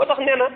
moo tax nee na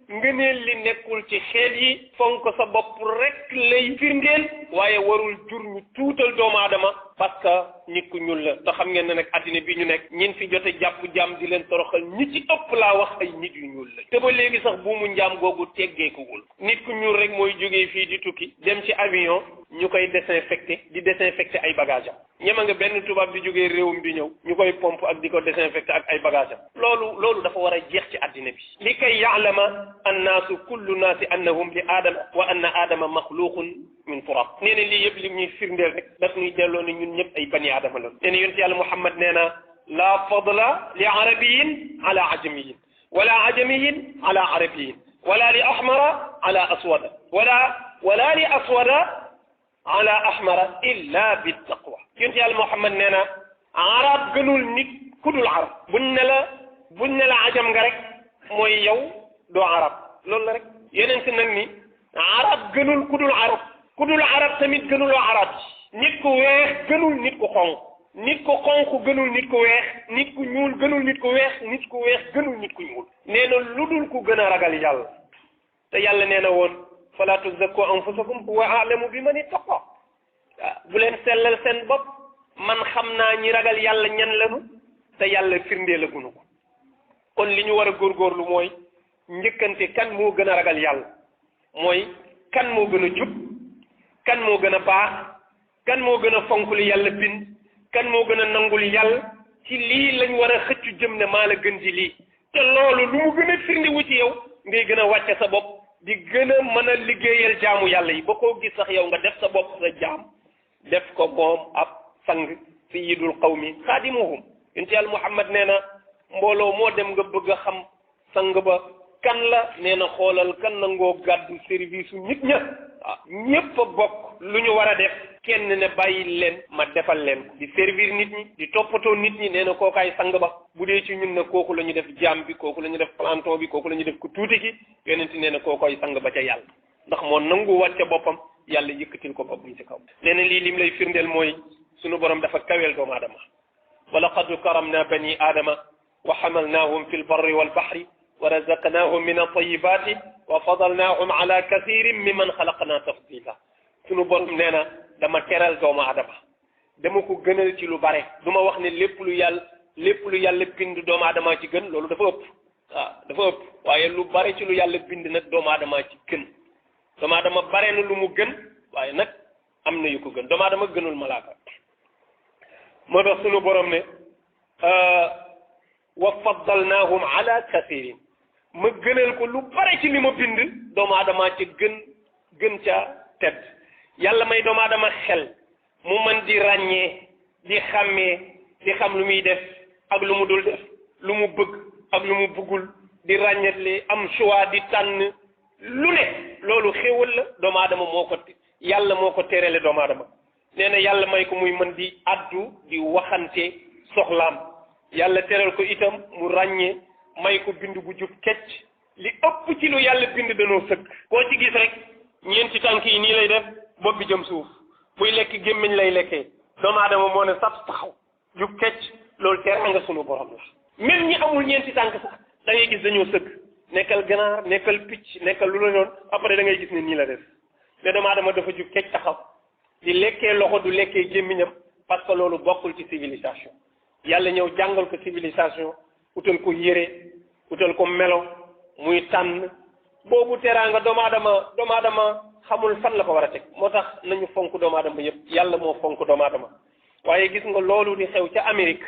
ngëneel li nekkul ci xeet yi fonk sa bopp rek lay firndeel waaye warul jur ñu tuutal doomu aadama parce que nit ku ñuul la te xam ngeen ne nag addina bi ñu nekk ñin fi jote jàpp jaam di leen toroxal ñi ci ëpp laa wax ay nit yu ñuul la te ba léegi sax buumu njaam googu teggeekuwul nit ku ñuul rek mooy jógee fii di tukki dem ci avion ñu koy désinfecté ay bagage am ñema nga benn tubaab di jógee réewum di ñëw ñu koy pompe ak di ko désinfecté ak ay bagage am loolu dafa war a jeex ci addina bi li kay yaalama annaasu kullu naasi annahum li aadama wa anna aadama maxluqun min turab nee na lii yëpp li ñuy firndeel rek daf ñuy delloo ne ñun ñëpp ay bani aadama la nee na yonent yàlla Muhammad nee na laa fadla li arabiyin ala ajamiyin wala ajamiyin ala arabiyin wala li ahmara ala aswada wala li aswada ala ahmara illa bi taqwa yonent yàlla Muhammad nee na arab gënul nit ku dul arab buñ ne la ajam nga rek mooy yow doo arab loolu la rek yeneen si nag ni arab gënul ku dul arab tamit gënuloo arab nit ku weex gënul nit ku xonq nit ku xonq gënul nit ku weex nit ku ñuul gënul nit ku weex nit ku weex gënul nit ku ñuul nee na lu dul ku gën a ragal yàlla te yàlla nee na woon fala tuzakku anfusakum huwa a'lamu bi man ittaqa waaw bu leen sellal seen bopp man xam naa ñi ragal yàlla ñan lañu te yàlla firndee la gunu ko kon li ñu war a góorgóorlu mooy njëkkante kan moo gën a ragal yàlla mooy kan moo gën a jub kan moo gën a baax kan moo gën a fonk li yàlla bind kan moo gën a nangul yàlla ci lii lañ war a xëccu jëm ne maa la gën ci lii te loolu lu mu gën a firndewu ci yow ngay gën a wàcce sa bopp di gën a mën a liggéeyal jaamu yàlla yi ba koo gis sax yow nga def sa bopp sa jaam def ko moom ab sang sayyidul qawmi xaadimuhum yonent yàlla Muhammad nee na mbooloo moo dem nga bëgg a xam sang ba kan la nee na xoolal kan nangoo gàddu service su nit ña waaw ñépp a bokk lu ñu war a def kenn ne bàyyi leen ma defal leen ko di servir nit ñi di toppatoo nit ñi nee na kookaay sang ba bu dee ci ñun ne kooku la ñu def jaam bi kooku la ñu def planton bi kooku la ñu def ku tuuti ki yonent nee na kookoy sang ba ca yàlla ndax moo nangu wàcce boppam yàlla yëkkatil ko boppam ci kaw nee na lii lim lay firndeel mooy sunu borom dafa kaweel doomu aadama wa laqad karamna bani aadama wa hamalnaahum fi lbarri walbahri wa razaqnaahum min at-tayyibati wa fadalnaahum ala kathirin mimman xalaqna tafdila sunu borom nee na dama teral doomu aadama dama ko gënal ci lu bare du ma wax ne lépp lu yàlla bind doomu aadama ci gën loolu dafa ëpp waaw dafa ëpp waaye lu bare ci lu yàlla bind nag doomu aadama ci gën doomu aadama bare na lu mu gën waaye nag am na yu ko gën doomu aadama gënul malaaka moo tax sunu borom ne wa faddalnaahum ala kathirin ma gënal ko lu bare ci li ma bind doomu aadama ci gën ca tedd yàlla may doomu aadama xel mu mën di ràññee di xàmmee di xam lu muy def ak lu mu dul def lu mu bëgg ak lu mu bëggul di ràññetle am choix di tànn lu ne loolu xéewal la doomu aadama yàlla moo ko terale doomu aadama nee na yàlla may ko muy mën di addu di waxante soxlaam yàlla teral ko itam mu ràññee may ko bind bu jub kecc li ëpp ci lu yàlla bind danoo sëkk koo ci gis rek ñeenti tànk yi nii lay def bopp bi jëm suuf buy lekk gémmiñ lay lekkee doomu aadama moo ne sab taxaw jub kecc loolu teraanga sunu borom la même ñi amul ñeenti tànk sax da ngay gis dañoo sëkk nekkal ganaar nekkal picc nekkal lu la noonu après da ngay gis ne nii la def mais doomu aadama dafa jub kecc taxaw di lekkee loxo du lekkee gémmiñam parce que loolu bokkul ci civilisation yàlla ñëw jàngal ko civilisation utal ko yére utal ko melo muy tànn boobu teraanga doomu aadama xamul fan la ko war a teg moo tax nañu fonk doomu aadama yëpp yàlla moo fonk doomu aadama waaye gis nga loolu di xew ca Amérique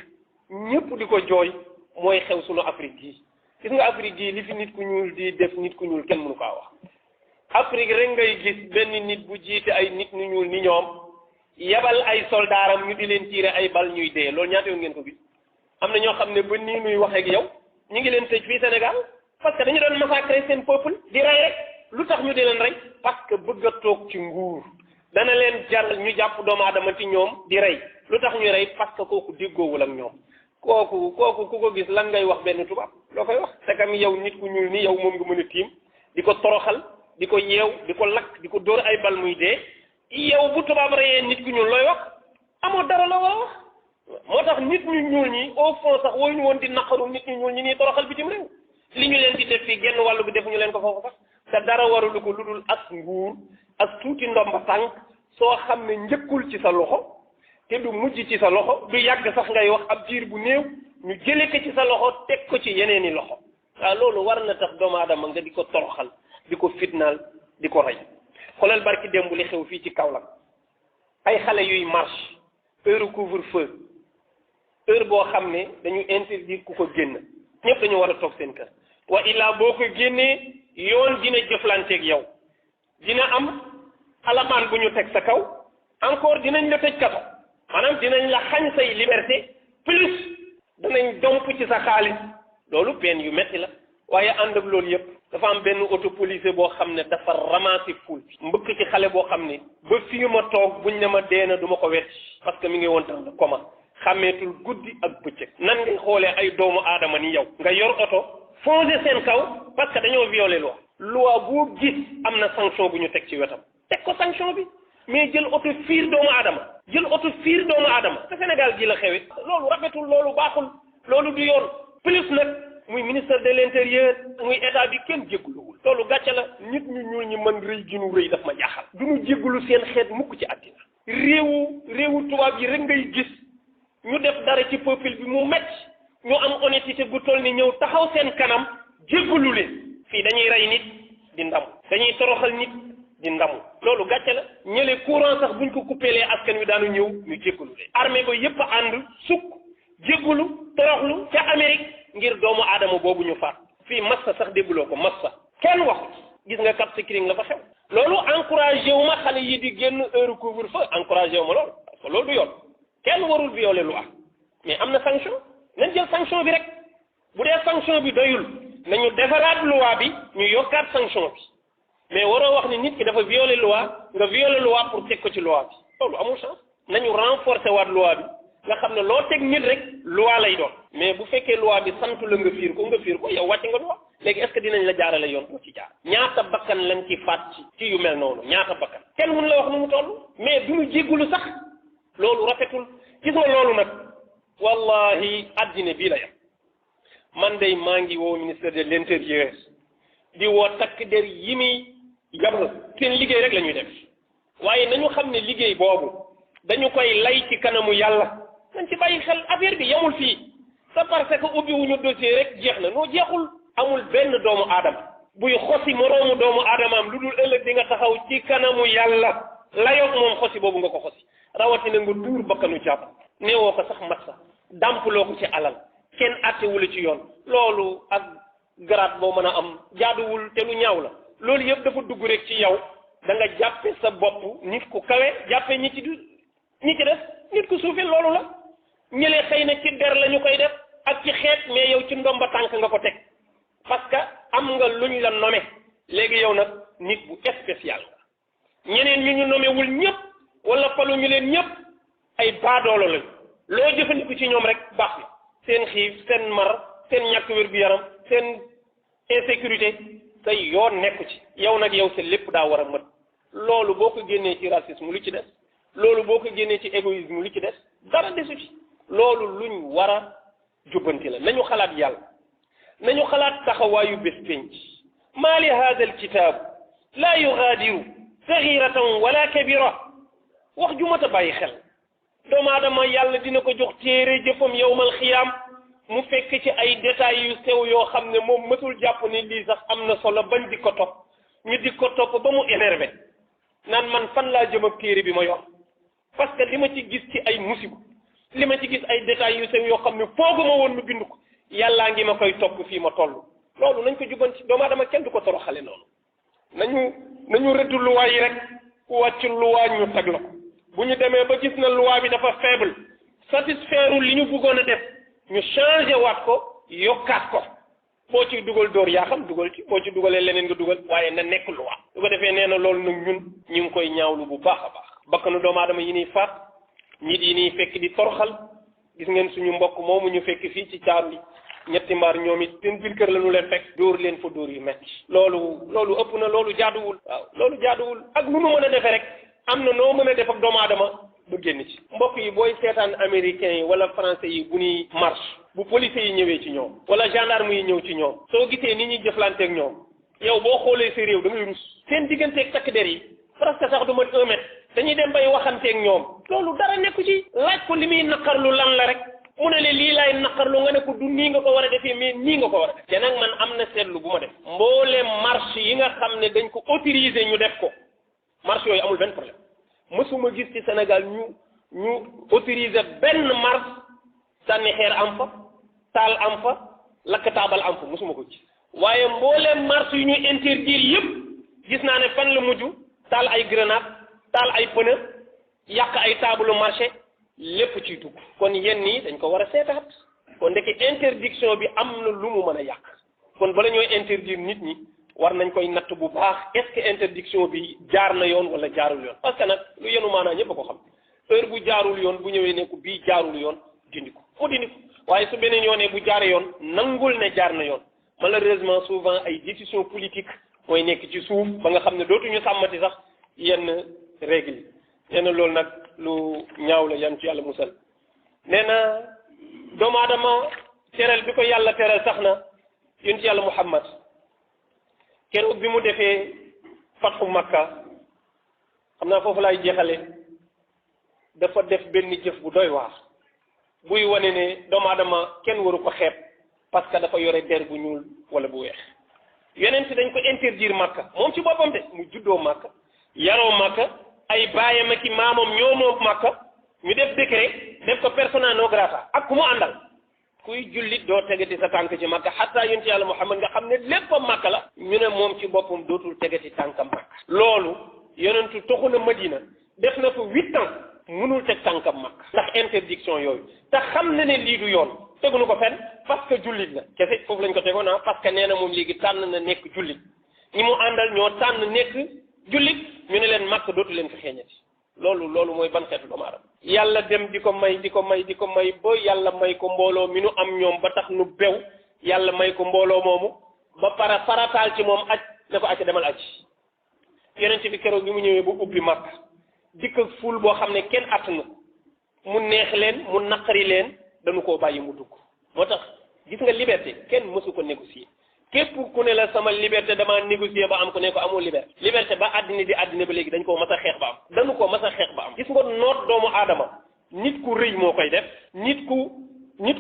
ñëpp di ko jooy mooy xew sunu Afrique gii gis nga Afrique gii li fi nit ku ñuul di def nit ku ñuul kenn mënu kaa wax Afrique rek ngay gis benn nit bu jiite ay nit ñu ñuul ni ñoom yabal ay soldaaram ñu di leen tiire ay bal ñuy dee loolu ñaata yoon ngeen ko gis am na ñoo xam ne ba nii nuy waxee ak yow ñu ngi leen tëj fii Sénégal parce que dañu doon massacrer seen peuple di rey rek lu tax ñu di leen rey parce que bëgg a toog ci nguur dana leen jaral ñu jàpp doomu aadama ci ñoom di rey lu tax ñu rey parce que kooku déggoowul ak ñoom kooku ku ko gis lan ngay wax benn tubaab loo koy wax te kam yow nit ku ñuul ni yow moom nga mën a tiim di ko toroxal di ko yeew di ko lakk di ko dóor ay bal muy dee yow bu tubaab reyee nit ku ñuul looy wax amoo dara la war a wax moo tax nit ñu ñuul ñi au fond sax waruñu woon di naqaru nit ñu ñuul ñi nii toroxal bitim réew li ñu leen di def fii genn wàllu gi defuñu leen ko foofu sax te dara warulu ko lu dul as nguur as tuuti ndomba tànk soo xam ne njëkkul ci sa loxo te du mujj ci sa loxo du yàgg sax ngay wax ab diir bu néew ñu jële ko ci sa loxo teg ko ci yeneeni loxo waaw loolu war na tax doomu aadama nga di ko toroxal di ko fitnaal di ko rey xoolal barki démb li xew fii ci Kaolack ay xale yuy marche heure couvre-feu heure boo xam ne dañu interdire ku ko génn ñëpp dañu war a toog seen kër wa illaa boo ko génnee yoon dina jëflanteeg yow dina am alamaan bu ñu teg sa kaw encore dinañ la tëj kaso maanaam dinañ la xañ say liberté plus danañ domp ci sa xaalis loolu peine yu metti la waaye ànd ak loolu yëpp dafa am benn auto policier boo xam ne dafa ramassé foule bi mbëkk ci xale boo xam ne ba fii ma toog buñ ne ma deena du ma ko wetti parce que mi ngi woon temps de coma xàmmeetul guddi ak bëccëg nan ngay xoolee ay doomu aadama ni yow nga yor oto foncé seen kaw parce que dañoo violé loi boo gis am na sanction bu ñu teg ci wetam teg ko sanction bi mais jël oto fiir doomu aadama te Sénégal gi la xewe loolu rafetul loolu baaxul loolu du yoon plus nag muy ministère de l'intérieur muy état bi kenn jégguluwul loolu gàcce la nit ñu ñuul ñi mën rëy gi nu rëy daf ma jaaxal du ñu jéggulu seen xeet mukk ci àddina réewu tubaab yi rek ngay gis ñu def dara ci peuple bi mu metti ñu am honnêteté gu toll ni ñëw taxaw seen kanam jéggalu leen fii dañuy rey nit di ndamu dañuy toroxal nit di ndamu loolu gàcce la ñële courant sax buñ ko coupélee askan wi daanu ñëw ñu jéggalu leen armée ba yépp ànd sukk jéggalu toroxlu ca Amérique ngir doomu aadama boobu ñu faat fii massa sax dégguloo ko massa kenn waxut gis nga Cap Skirring la fa xew loolu encouragé wu ma xale yi di génn heure couvre-feu encouragé wu ma loolu parce que loolu du yoon kenn warul violer loi mais am na sanction nañ jël sanction bi rek bu dee sanction bi doyul nañu defaraat loi bi ñu yokkaat sanction bi mais waroo wax ni nit ki dafa violer loi nga violer loi pour teg ko ci loi bi loolu amul chance nañu renforcer waat loi bi nga xam ne loo teg nit rek loi lay doon mais bu fekkee loi bi santu la nga fiir ko yow wàcc nga loi léegi est-ce que dinañ la jaarale yoon pour ci jaar ñaata bakkan lañ ci faat ci yu mel noonu ñaata bakkan kenn mun la wax nu mu toll mais du ñu jéggulu sax loolu rafetul gis nga loolu nag wallahi addina bii la yam man day maa ngi woo ministère de l'intérieur di woo takk der yi muy yabal seen liggéey rek la ñuy def waaye nañu xam ne liggéey boobu dañu koy lay ci kanamu yàlla nañ ci bàyyi xel affaire bi yamul fii c'est parce que ubbi wuñu dossier rek jeex na noo jeexul amul benn doomu aadama buy xosi moroomu doomu aadamaam lu dul ëllëg di nga taxaw ci kanamu yàlla layoog moom xosi boobu nga ko xosi rawatina nga tuur bakkanu jàpp neewoo ko sax mat sa dàmpuloo ko ci alal kenn àttewula ci yoon loolu ak garaat boo mën a am jaaduwul te lu ñaaw la loolu yëpp dafa dugg rek ci yow da nga jàppe sa bopp nit ku kawe jàppe ñi ci des nit ku suufe loolu la ñëlee xëy na ci der la ñu koy def ak ci xeet mais yow ci ndomba tànk nga ko teg parce que am nga luñ la nommé léegi yow nag nit bu spécial nga ñeneen ñu nommé wul ñëpp wala palu ñu leen ñëpp ay baadoolo lañ loo jëfandiku ci ñoom rek baax na seen xiif seen mar seen ñàkk wér-gu-yaram seen insécurité say yoon nekku ci yow nag yow sa lépp daa war a mët loolu boo ko génnee ci racisme lu ci des loolu boo ko génnee ci égoïsme lu ci des dara desu ci loolu luñ war a jubbanti la nañu xalaat yàlla nañu xalaat taxawaayu bés penc maa li haada alkitaab laa yugaadiru saxiratan wala kabira wax ju mat a bàyyi xel doomu aadama yàlla dina ko jox téere jëfam yowmal xiyaam mu fekk ci ay détails yu sew yoo xam ne moom mësul jàpp ni lii sax am na solo bañ di ko topp ñu di ko topp ba mu énervé naan man fan laa jëm ak téere bi ma yor parce que li ma ci gis ci ay musiba li ma ci gis ay détails yu sew yoo xam ne fooguma woon mu bind ko yàllaa ngi ma koy topp fii ma toll loolu nañ ko jubanti doomu aadama kenn du ko toroxale noonu nañu rëdd luwaa yi rek ku wàcc luwaa ñu tag la ko bu ñu demee ba gis na luwaa bi dafa faible satisfaire li ñu bëggoon a def ñu changé waat ko yokkaat ko boo ci dugal dóor yaa xam dugal ci boo ci dugalee leneen nga dugal waaye na nekk luwaa su ko defee nee na loolu nag ñun ñu ngi koy ñaawlu bu baax a baax bakkanu doomu aadama yi ñuy faat nit yi ñuy fekk di toroxal gis ngeen suñu mbokk moomu ñu fekk fii ci caar bi ñetti mbaar ñoom it seen biir kër la ñu leen fekk dóor leen fa dóor yu metti loolu ëpp na loolu jaaduwul waaw loolu jaaduwul ak lu nu mën a defee rek am na noo mën a def ak doomu aadama ba génn ci mbokk yi booy seetaan américains yi wala français yi bu ñuy marche bu policiers yi ñëwee ci ñoom wala gendarme yi ñëw ci ñoom soo gisee ni ñuy jëflanteeg ñoom yow boo xoolee sa réew da ngay rus seen digganteeg takk der yi presque sax du mat 1 mètre dañuy dem bay waxanteeg ñoom loolu dara nekku ci laaj ko li muy naqarlu lan la rek mu ne le lii laay naqarlu nga ne ko du nii nga ko war a defee mais nii nga ko war a def te nag man am na seetlu bu ma def mbooleem marche yi nga xam ne dañ ko autorisé ñu def ko marche yooyu amul benn problème mësuma gis ci Sénégal ñu autorisé benn marche sànni xeer am fa taal am fa lakk taabal am fa mësuma ko gis waaye mbooleem marche yu ñu interdire yëpp gis naa ne fan la mujj taal ay grenade taal ay pneu yàq ay taabalu marché lépp ciy dugg kon yenn yi dañ ko war a seetaat kon ndeke interdiction bi am na lu mu mën a yàq kon bala ñooy interdire nit ñi war nañ koy natt bu baax est-ce que interdiction bi jaar na yoon wala jaarul yoon parce que nag lu yenu maanaa ñëpp a ko xam heure bu jaarul yoon bu ñëwee ne ko bii jaarul yoon dindi ko mu dindi ko waaye su beneen yoonee bu jaaree yoon nangul ne jaar na yoon malheureusement souvent ay décision politique mooy nekk ci suuf ba nga xam ne dootuñu sàmmati sax yenn règle nee na loolu nag lu ñaaw la yan ci yàlla musal nee na doomu aadama teral bi ko yàlla teral sax na yéen ci yàlla Muhammad keroog bi mu defee fatxu Makka xam naa foofu laay jeexale dafa def benn jëf bu doy waar buy wane ne doomu aadama kenn waru ko xeeb parce que dafa yore der bu ñuul wala bu weex yeneen si dañ ko interdire Makka moom ci boppam de mu juddoo Makka yaroo Makka ay baayam ak i maamam ñoo moom Makka ñu def décret def ko persona non grata ak ku mu àndal kuy jullit doo tegati sa tànk ci Makka xataa yonent yàlla Muhammad nga xam ne léppam Makka la ñu ne moom ci boppam dootul tegati tànkam Makka loolu yonentu toxu na Madina def na ko 8 ans mënul teg tànkam Makka ndax interdiction yooyu te xam na ne lii du yoon teguñu ko fenn parce que jullit la kese foofu lañ ko tegoon parce que nee na moom léegi tànn na nekk jullit ñi mu àndal ñoo tànn nekk jullit ñu ne leen Makka dootu leen fi xeeñati loolu mooy ban xeetu doomu aadama yàlla dem di ko may ba yàlla may ko mbooloo mi nu am ñoom ba tax nu bew yàlla may ko mbooloo moomu ba para farataal ci moom aj ne ko acca demal aj yonent bi keroog bi mu ñëwee ba ubbi Makka dikk ak ful boo xam ne kenn attanu mu neex leen mu naqari leen dañu koo bàyyi mu dugg moo tax gis nga liberté kenn mësu ko négocier képp ku ne la sama liberté damaa négocier ba am ko ne ko amoo liberté ba àddina di àddina ba léegi dañ koo mas a xeex ba am dañu ko mas a xeex ba am gis nga noot doomu aadama nit ku rëy moo koy def nit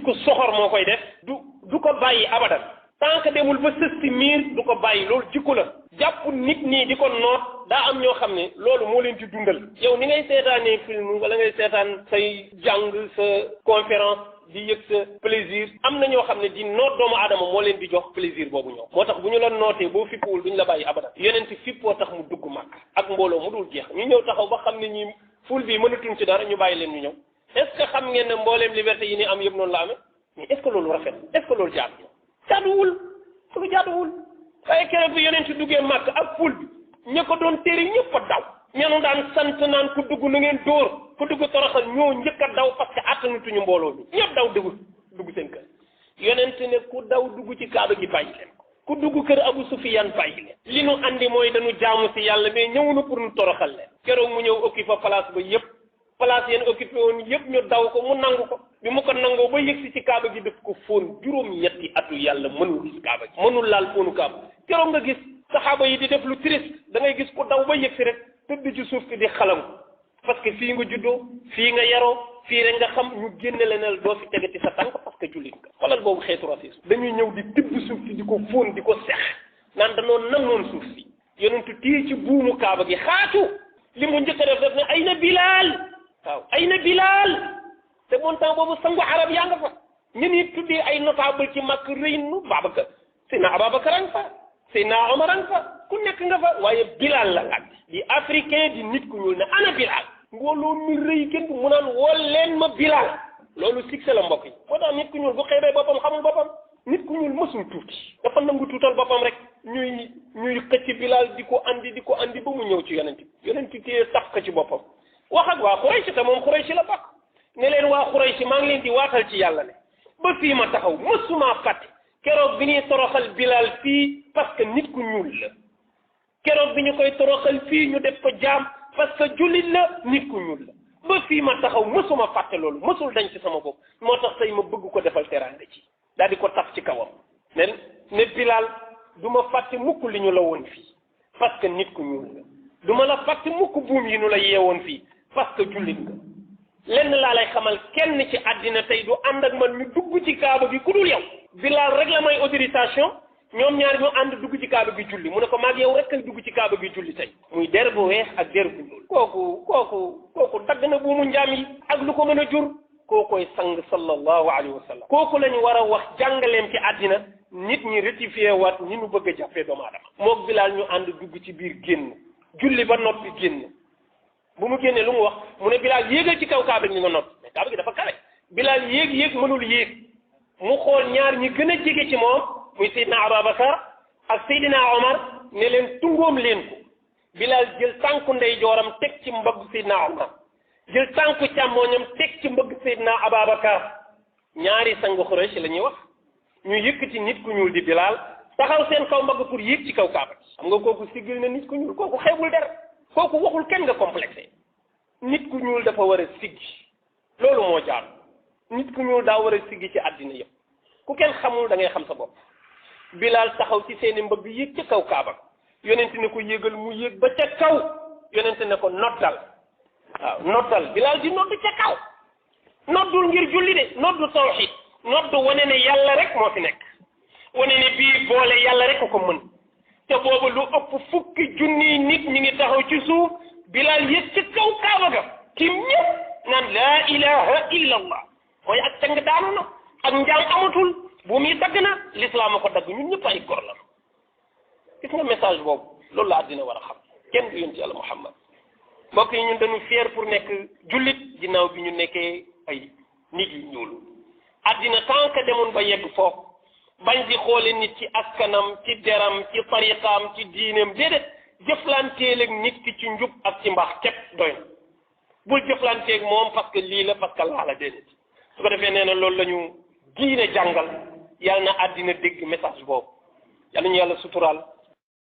ku soxor moo koy def du ko bàyyi abadan tant que demul ba sës ci miir du ko bàyyi loolu jikko la jàpp nit ñi di ko noot daa am ñoo xam ne loolu moo leen ci dundal yow ni ngay seetaanee film wala ngay seetaan say jàng sa conférence di yëg sa plaisir am na ñoo xam ne di noot doomu aadama moo leen di jox plaisir boobu ñoom moo tax bu ñu la nootee boo fippuwul duñ la bàyyi abadan yonent fippoo tax mu dugg Makka ak mbooloo mu dul jeex ñu ñëw taxaw ba xam ne ñi ful bi mënatuñ ci dara ñu bàyyi leen ñu ñëw est-ce que xam ngeen ne mbooleem liberté yi ni am yëpp noonu la amee mais est-ce que loolu rafet est-ce que loolu jaaduwul lu jaaduwul waaye keroog bi yonent duggee Makka ak ful bi ña ko doon téere ñëpp a daw ñanu daan sant naan ku dugg na ngeen dóor ku dugg toroxal ñoo njëkk a daw parce que attanutuñu mbooloo bi ñëpp daw dugg seen kër yonent ne ku daw dugg ci kaaba gi bàyyi leen ku dugg kër Abu Sufyaan bàyyi leen li nu andi mooy dañu jaamu si yàlla mais ñëwunu pour nu toroxal leen keroog mu ñëw occupé place ba yëpp place yéen occupé woon yëpp ñu daw ko mu nangu ko bi mu ko nangoo ba yëg si ci kaaba gi def ko fóon juróom-ñetti atu yàlla mënul gis kaaba gi mënul laal fóonu kaaba keroog nga gis saxaaba yi di def lu triste da ngay gis ko daw ba yëg si rek tëdd ci suuf ki di xalam parce que fii nga juddoo fii nga yaroo fii rek nga xam ñu génne leneen doo fi tegati sa tànk parce que jullit nga xoolal boobu xeetu racisme dañuy ñëw di tibb suuf si di ko fóon di ko sex naan danoo namoon suuf si yonentu téye ci buumu kaaba gi xaatu li mu njëkk a def ne ay na Bilaal waaw ay na Bilaal te bon temps boobu sangu arab yaa nga fa ñu ni tuddee ay notable ci Makka rëy nu Babacar Seydina Ababacar a nga fa Seydina Omar a nga fa ku nekk nga fa waaye Bilaal la laaj di africain di nit ku ñuul ne ana Bilaal mbooloo mi rëy kenn mu naan wool leen ma Bilaal loolu succès la mbokk yi moo tax nit ku ñuul bu xeebee boppam xamul boppam nit ku ñuul mësul tuuti dafa nangu tuutal boppam rek ñuy xëcc Bilaal di ko andi ba mu ñëw ci yonent téye tax ko ci boppam wax ak waa Xuraysh te moom Xuraysh la bokk ne leen waa Xuraysh maa ngi leen di waatal ci yàlla ne ba fii ma taxaw mësuma fàtte keroog bi ñuy toroxal Bilaal fii parce que nit ku ñuul la keroog bi ñu koy toroxal fii ñu def ko jaam parce que jullit la nit ku ñuul la ba fii ma taxaw mësuma fàtte loolu mësul dañ ci sama bopp moo tax tey ma bëgg ko defal teraanga ci daal di ko taf ci kawam ne Bilal du ma fàtte mukk li ñu la woon fii parce que nit ku ñuul nga du ma la fàtte mukk buum yi ñu la yeewoon fii parce que jullit nga lenn laa lay xamal kenn ci àddina tey du ànd ak man ñu dugg ci kaaba gi ku dul yow Bilal rek la may autorisation ñoom ñaar ñu ànd dugg ci kaaba gi julli mu ne ko maag yow rek kay dugg ci kaaba gi julli tey muy der bu weex ak der bu ñuul kooku dagg na buumu njaam yi ak lu ko mën a jur kookoy sang sallallahu alayhi wa sallam kooku lañu war a wax jàngaleem ci àddina nit ñi rectifié waat ñi ñu bëgg a jàppee doomu aadama moog Bilal ñu ànd dugg ci biir génn julli ba noppi génn bu mu génnee lu mu wax mu ne Bilal yéegal ci kaw kaaba gi nga noppi mais kaaba gi dafa kawe Bilal yéeg mënul yéeg mu xool ñaar ñi gën a jege ci moom muy Seydina Ababacar ak Seydina Omar ne leen tungoom leen ko Bilal jël tànku ndeyjooram teg ci mbagg Seydina Omar jël tànku càmmooñam teg ci mbagg Seydina Ababacar ñaari sangu Xuraysh la ñuy wax ñu yëkkati nit ku ñuul di Bilal taxaw seen kaw mbagg pour yéeg ci kaw kaaba xam nga kooku siggil na nit ku ñuul kooku xeebul dara kooku waxul kenn nga complexé nit ku ñuul dafa war a siggi loolu moo jaar nit ku ñuul daa war a siggi ci àddina yëpp ku kenn xamul da ngay xam sa bopp Bilal taxaw ci seeni mbagg yéeg ca kaw kaaba yonent ne ko yéegal mu yéeg ba ca kaw yonent ne ko noddal waaw noddal Bilal di nodd ca kaw noddul ngir julli de noddu tawhid noddu wane ne yàlla rek moo fi nekk wane ne bii boole yàlla rek ko mën te boobu lu ëpp fukki junniy nit ñi ngi taxaw ci suuf Bilal yéeg ca kaw kaaba ga tim ñëpp naan laa ilaha illa allah mooy ak tàng daanu na ak njaam amatul bu muy dagg na l'islam a ko dagg ñun ñëpp ay góor la gis nga message boobu loolu la àddina war a xam kenn du yonent yàlla Muhammad mbokk yi ñun dañu fier pour nekk jullit ginnaaw bi ñu nekkee ay nit yu ñuul àddina tant que demoon ba yegg foofu bañ di xoole nit ci askanam ci deram ci tariqaam ci diineem déedéet jëflanteeg ak nit ki ci njub ak ci mbaax képp doy na bul jëflanteeg moom parce que lii la parce que laa la déedéet su ko defee nee na loolu la ñu diine jàngal yàlla na àddina dégg message boobu yàlla ñu yàlla suturaal